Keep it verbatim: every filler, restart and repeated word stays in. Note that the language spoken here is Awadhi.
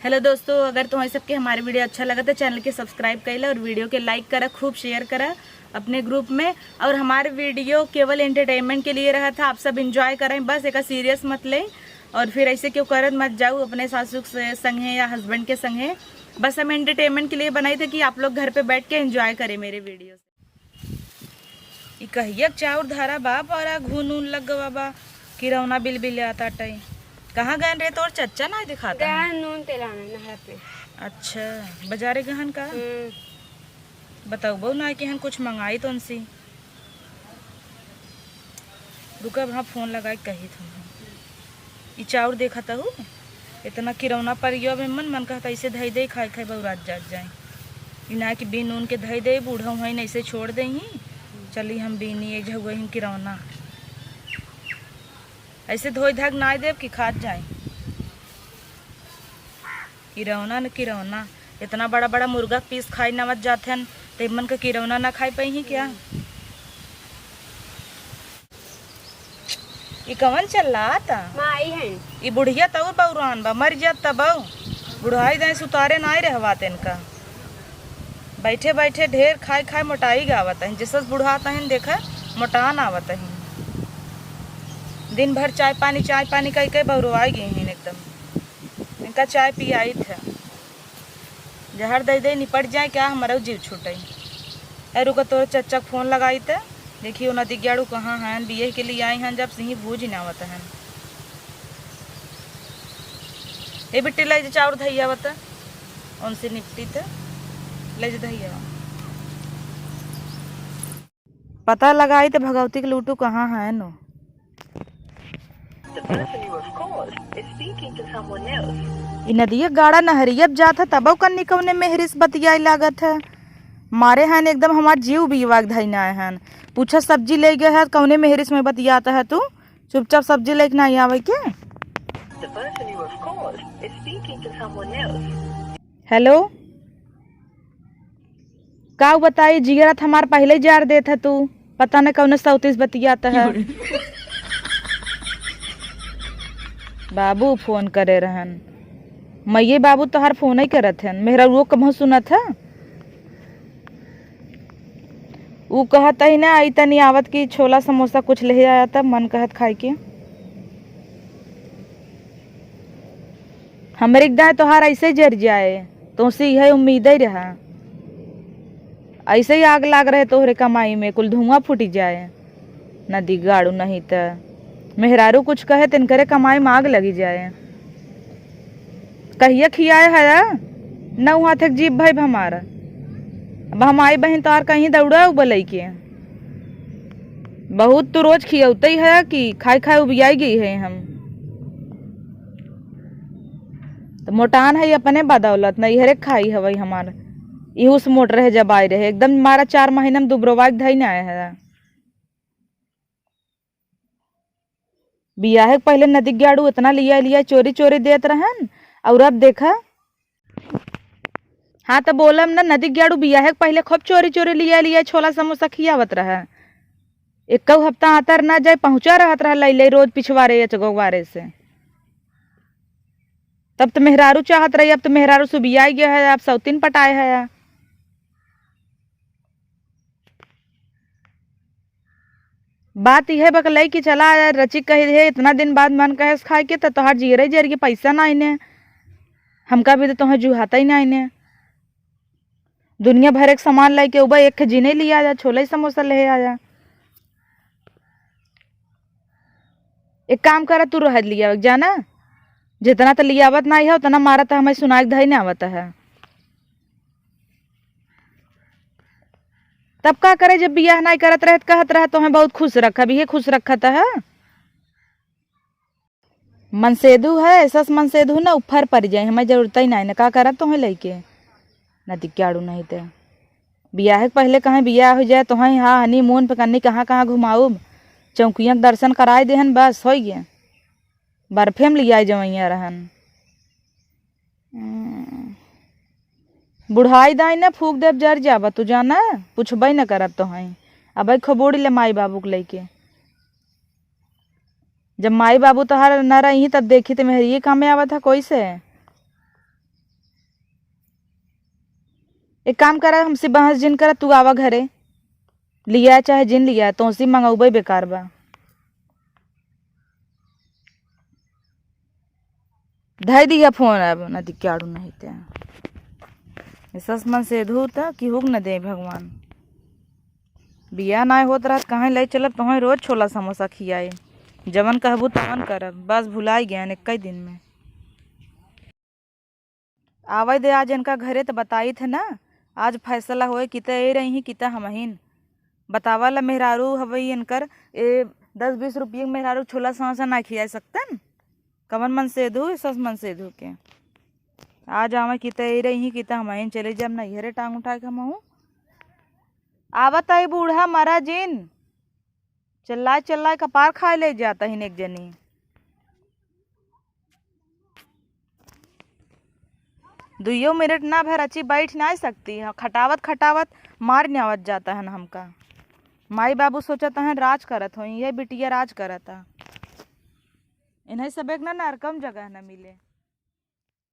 हेलो दोस्तों, अगर तुम्हें सबके हमारे वीडियो अच्छा लगा तो चैनल के सब्सक्राइब कर ला और वीडियो के लाइक करा, खूब शेयर करा अपने ग्रुप में। और हमारे वीडियो केवल एंटरटेनमेंट के लिए रहा था, आप सब एंजॉय करें, बस एका सीरियस मत लें। और फिर ऐसे क्यों करत मत जाऊ अपने सासू से संगे या हस्बैंड के संगे। बस हम एंटरटेनमेंट के लिए बनाई थे कि आप लोग घर पे बैठ के एंजॉय करें मेरे वीडियो से। ई कहिया के चाउर धरा बा, बड़ा घुन उन लग गवा बा, किरौना बिलबिलात आटे। कहाँ गएन रे तोर चच्चा, नाहीं दिखाता है? गएन नून तेल आने नहर पे। अच्छा, बाजारे गहन का? हम्म। बतउबो ना कि हम कुछ मंगाई तो उनसे। रुका, अब हाँ फोन लगाए के कही था। ई चाउर देखत हू, इतना किरौना परियो में मन, मन कहता ऐसे धई दे, खाए खाए बउरात जात जाए। ई ना कि बीन उन के धई दे, बूढ़ा हुआ ऐसे छोड़ दे ही। चली हम बीनी एक झगुआ ही किरौना। ऐसे धोई धाग ना देब कि खात जाए। किरौना न किरौना, इतना बड़ा बड़ा मुर्गा के पीस खाई नवत जात हन, तो मन के किरौना ना खाई पाई ही क्या? ई कवन चल्लात? माई हैं। ई बुढ़िया तउ बउरान बा, मर जात तबउ। बुढ़ाई दाई सुतारे नाई रहवात इनका। बैठे बैठे ढेर खाए खाए मोटाई गावत हैं, जैसे बुढ़ात हैं देखा मोटान आवत हैं। दिन भर चाय पानी, चाय पानी कई कई बउरवाई गई हैं एकदम। इनका चाय पियाई थे। जहर दे दे निपट जाए, क्या हमरो जीव छूटे। ए रुका, तोरे चच्चा के फोन लगाई त देखी, वो नदी ग्याड़ू कहाँ हैं, बियाह के लिए आई हैं, जब से ही बूझ ना आवत हैं। ए बिट्टी, ले जा चाउर धइया आवत, उनसे निपटी त ले जा धइया। पता लगाई त भगवती के लूटू कहाँ हैं नो। The person you have called is speaking to someone else. ई नदिया गाड़ा नहरिया जात है, तबो कन्नी कौने मेहरिस बतियाई लागत है। मारे हन एकदम हमार जीव बीवा के धइना हन। पूछा सब्जी ले गए है, कौने मेहरिस में बतियात है तू? चुपचाप सब्जी लेके ना आवे के। The person you have called is speaking to someone else. हेलो, का बताई, जिगरा त हमार पहिले जार देत है तू, पता न कौने सौतीस बतियात है। बाबू फोन करे रहन, मइये बाबू तोहार फोन ही करत हन, मेहररुओ कबहूँ सुनत है। ऊ कहत ही ना, आई तनी आवत की छोला समोसा कुछ ले आया, तब मन कहत खाए के। हमरे एक दाएं तोहार ऐसे जर जाए, तोसे यह उम्मीद ही रहा। ऐसे ही आग लाग रहे तोहरे कमाई में, कुल धुआं फूटी जाए। नदी गाड़ू नहीं त मेहरारू कुछ कहे, तिनकरे कमाई में आग लगी जाए। कहिया खियाए हया? नौ हाथ एक जीभ भइब हमार। अब हम आई बहिन तोहार कहीं दौड़ा उबलई के। बहुत तू रोज खियौते ही है कि खाई खाई उबियाई गई है हम। तो मोटान है अपने बदौलत, नैहरे खाई हवई हमार। इहू से मोट रहे जब आई रहे, एकदम मारा चार महीना में दुबरवा के धई ना आए है। बियाहे के पहिले नदी ग्याड़ू इतना लिया लिया चोरी चोरी देत रहन, और अब देखा। हाँ, तो बोलम ना, नदी ग्याड़ू बियाहे के पहिले खूब चोरी चोरी लिया लिया छोला समोसा खियावत रहा। एक्कौ हफ्ता आतर ना जाए, पहुँचा रहत रहा लैले रोज पिछवारे अचगोवारे से। तब तो मेहरारू चाहत रही, अब तो मेहरारू सुबियाई गया है, अब सौतीन पटाए है। बात यह बकलई कि चला रचिक कही दे, इतना दिन बाद मन कहे खाए के, त तोहार जियरे जर के पैसा ना आइने, हमका भी तो तोहे जुहाता ही ना आइने। दुनिया भर एक सामान लेके उबा, एक जिने लिया जा, छोले समोसा ले आया। एक काम करा, तू रह लिया जाना, जितना तो लियावत ना है उतना मारा तो हमें सुनाई धई ना आवत है। तब का करे, जब बियाह नाई करत रहे त कहत रहे तोहें बहुत खुश रखब, इहे खुश रखत है। मनसेधू है, ऐसा से मनसेधू ना ऊपर पड़ जाए, हमें जरूरत ही नाई ना, का करब तोहें लइके, ना दिक्याड़ू नहीं ते। बियाह के पहले कहें बियाह हो जाए तोहें, हाँ हनीमून पे कन्नी कहाँ कहाँ घुमाऊब, चौकिया के दर्शन कराए देहन, बस होइ गए। बर्फे में लियाए जवैया रहन। हम्म। बुढ़ाई दाई ने फूक देब जर जाबा, तू जाना, पूछबे न करब तोहई। अबे खबोड़ी ले माई बाबू के लइके। जब माई बाबू तोहार न रही तब देखी त मेहरिये काम में आवत है कोई से। एक काम करा, हमसे बहस जिन करा, तू आवा घरे, लिया चाहे जिन लिया, तोहसे मंगौबे बेकार बा। धइ दिया फोन अब, न दिक्याड़ू नहीं ते। सस मन से धू त कि हुक न दे भगवान। बियाह नाय होत रहत, कहाँ ले चलब तोहें रोज छोला समोसा खियाए। जवन कहबू तवन करब, बस भुलाई गयन एक्कै दिन में। आवै दे आज इनका घरे त बताइत है ना, आज फैसला होए कि त ए रही कि त हमहिन। बतावा ला मेहरारू हवई इनकर, ए दस बीस रुपये के मेहरारू छोला समोसा ना खियाए सकतन? कवन मन से धू, सस मन से धू के। आज आवे कि त ए रही कि त हमहिन चले जाब नैहरे टांग उठा के हमहू। आवत आई बूढ़ा मरा जिन, चिल्लाए चिल्लाए कपार खाए ले जाता हिन एक जनी। दुइयो मिनट ना भर अच्छी बैठ ना सकती है, खटावत खटावत मार न्यावत जाता है ना हमका। माई बाबू सोचत हैं राज करत हो, ये बिटिया राज करता। इन्हें सब एक ना नरकम जगह न मिले।